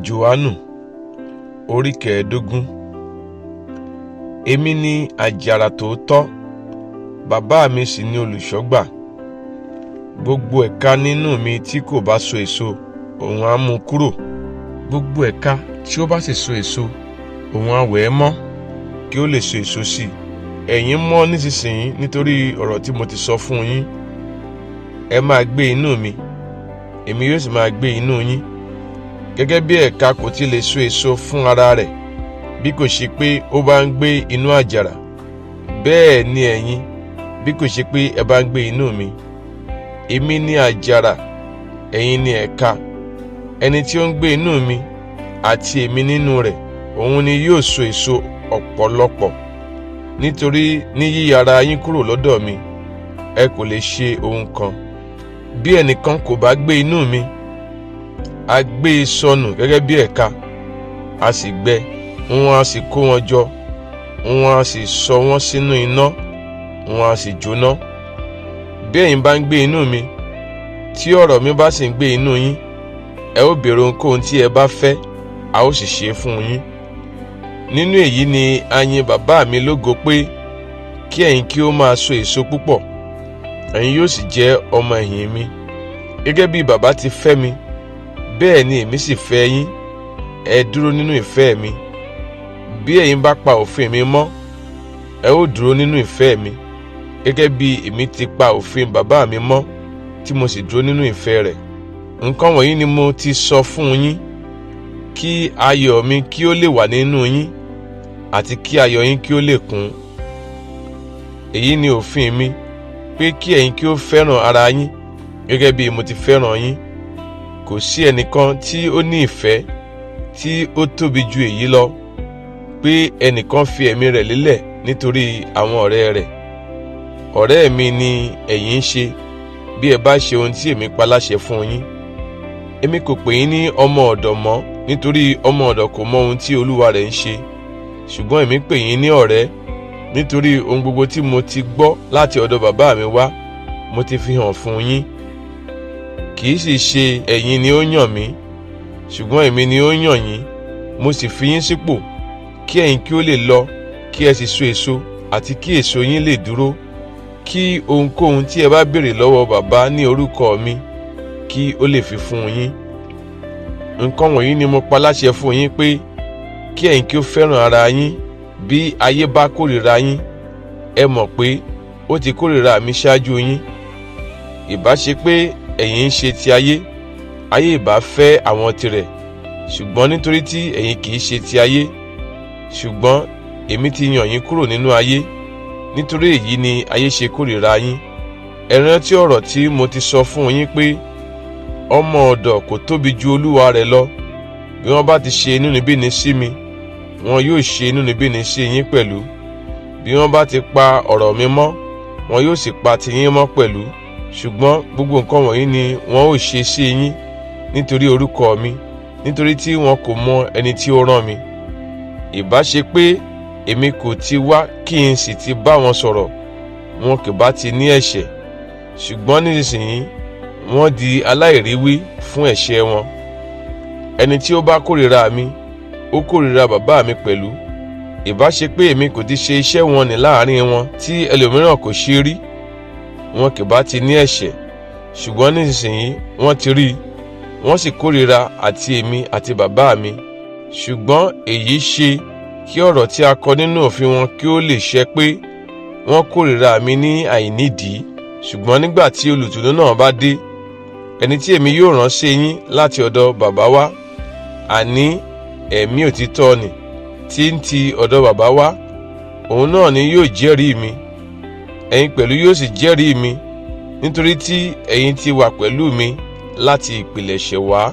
Jòhánù orí 15. Èmi ni àjàrà tòótọ́, bàbá mi sì ni olùṣọ́gbà. Gbogbo ẹ̀ka nínú mi tí kò bá so èso, òun á mú kúrò. Gbogbo ẹ̀ka tí ó bá sì so èso, òun á wẹ̀ ẹ́ mọ́ kí ó lè so èso sí i. Ẹ̀yin mọ́ nísinsìnyí nítorí ọ̀rọ̀ tí mo ti sọ fún yín. Ẹ máa gbé inú mi, èmi yóò sì máa gbé inú yín. Gẹ́gẹ́ bí ẹ̀ka kò ti lè so èso fún ara rẹ̀ bí kò ṣe pé ó bá ń gbé inú àjàrà, bẹ́ẹ̀ ni ẹ̀yin bí kò ṣe pé ẹ bá ń gbé inú mi. Èmi ni àjàrà, ẹ̀yin ni ẹ̀ka. Ẹni tí ó ń gbé inú mi àti èmi nínú rẹ̀, òun ni yóò so èso ọ̀pọ̀lọpọ̀. Nítorí ní yíya ara yín kúrò lọ́dọ̀ mi, ẹ kò lè ṣe ohun kan. Bí ẹnìkan kò bá gbé inú mi, a gbé e sọnù gẹ́gẹ́ bí ẹ̀ka, a sì gbẹ, wọn a sì kó wọn jọ, wọn a sì sọ wọ́n sínú iná, wọn a sì jóná. Bí ẹ̀yin bá ń gbé inú mi, tí ọ̀rọ̀ mi bá sì ń gbé inú yín, ẹ ó béèrè ohunkóhun tí ẹ bá fẹ́, a ó sì ṣe é fún yín. Nínú èyí ni a yin bàbá mi lógo pé kí ẹ̀yin kí ó máa so èso púpọ̀, ẹ̀yin yóò sì jẹ́ ọmọ ẹ̀yìn mi. Gẹ́gẹ́ bí bàbá ti fẹ́ mi, bẹ́ẹ̀ ni èmi sì fẹ́ yín. Ẹ dúró nínú ìfẹ́ mi. Bí ẹ̀yin bá pa òfin mi mọ́, ẹ ó dúró nínú ìfẹ́ mi, gẹ́gẹ́ bí èmi ti pa òfin bàbá mi mọ́ tí mo sì dúró nínú ìfẹ́ rẹ̀. Nǹkan wọ̀nyí ni mo ti sọ fún yín, kí ayọ̀ mi kí ó lè wà nínú yín, àti kí ayọ̀ yín kí ó lè kún. Èyí ni òfin mi, pé kí ẹ̀yin kí ó fẹ́ràn ara yín gẹ́gẹ́ bí mo ti fẹ́ràn yín. Kò sí ẹnìkan tí ó ní ìfẹ́ tí ó tóbi ju èyí lọ, pé ẹnìkan fi ẹ̀mí rẹ̀ lélẹ̀ nítorí àwọn ọ̀rẹ́ rẹ̀. Ọ̀rẹ́ mi ni ẹ̀yin ń ṣe bí ẹ bá ṣe ohun tí èmi pa láṣẹ fún yín. Èmi kò pè yín ní ọmọ ọ̀dọ̀ mọ́, nítorí ọmọ ọ̀dọ̀ kò mọ ohun tí olúwa rẹ̀ ń ṣe. Ṣùgbọ́n èmi pè yín ní ọ̀rẹ́, nítorí ohun gbogbo tí mo ti gbọ́ láti ọ̀dọ̀ bàbá mi wá, mo ti fi hàn fún yín. Kì í sì ṣe ẹ̀yin ni ó yàn mí, ṣùgbọ́n èmi ni ó yàn yín, mo sì fi yín sípò kí ẹ̀yin kí ó lè lọ, kí ẹ sì so èso, àti kí èso yín lè dúró, kí ohunkóhun tí ẹ bá béèrè lọ́wọ́ bàbá ní orúkọ mi, kí ó lè fi fún yín. Nǹkan wọ̀nyí ni mo pa láṣẹ fún yín pé kí ẹ̀yin kí ó fẹ́ràn ara yín. Bí ayé bá kórìíra yín, ẹ mọ̀ pé ó ti kórìíra mi ṣáájú yín. Ìbá ṣe pé ẹ̀yin ń ṣe ti ayé, ayé ìbá fẹ́ àwọn tirẹ̀. Ṣùgbọ́n nítorí tí ẹ̀yin kì í ṣe ti ayé, ṣùgbọ́n èmi ti yàn yín kúrò nínú ayé, nítorí èyí ni ayé ṣe kórìíra yín. Ẹ rántí ọ̀rọ̀ tí mo ti sọ fún yín pé ọmọ ọ̀dọ̀ kò tóbi ju olúwa rẹ̀ lọ. Bí wọ́n bá ti ṣe inúnibíni sí mi, wọn yóò ṣe inúnibíni sí yín pẹ̀lú. Bí wọ́n bá ti pa ọ̀rọ̀ mi mọ́, wọn yóò sì pa tiyín mọ́ pẹ̀lú. Ṣùgbọ́n gbogbo nǹkan wọ̀nyí ni wọn ó ṣe sí yín nítorí orúkọ mi, nítorí tí wọn kò mọ ẹni tí ó rán mi. Ìbá ṣe pé èmi kò ti wá kí n sì ti bá wọn sọ̀rọ̀, wọn kì bá ti ní ẹ̀ṣẹ̀. Ṣùgbọ́n nísinsìnyí wọ́n di aláìríwí fún ẹ̀ṣẹ̀ wọn. Ẹni tí ó bá kórìíra mi, ó kórìíra bàbá mi pẹ̀lú. Ìbá ṣe pé èmi kò ti ṣe iṣẹ́ wọn ní láàrin wọn tí ẹlòmíràn kò ṣe rí, wọn kì bá ti ní ẹ̀ṣẹ̀. Ṣùgbọ́n nísinsìnyí wọ́n ti rí i, wọ́n sì kórìíra àti èmi àti bàbá mi. Ṣùgbọ́n èyí ṣe kí ọ̀rọ̀ tí a kọ nínú òfin wọn kí ó lè ṣẹ pé wọ́n kórìíra mi ní àìnídìí. Ṣùgbọ́n nígbà tí olùtùnú náà bá dé, ẹni tí èmi yóò rán sí yín láti ọ̀dọ̀ bàbá wá, àní ẹ̀mí òtítọ́ nì tí ń ti ọ̀dọ̀ bàbá wá, òun náà ni yóò jẹ́rìí mi. Ẹ̀yin pẹ̀lú yóò sì jẹ́rìí mi, nítorí tí ẹ̀yin ti wà pẹ̀lú mi láti ìpilẹ̀ṣẹ̀ wá.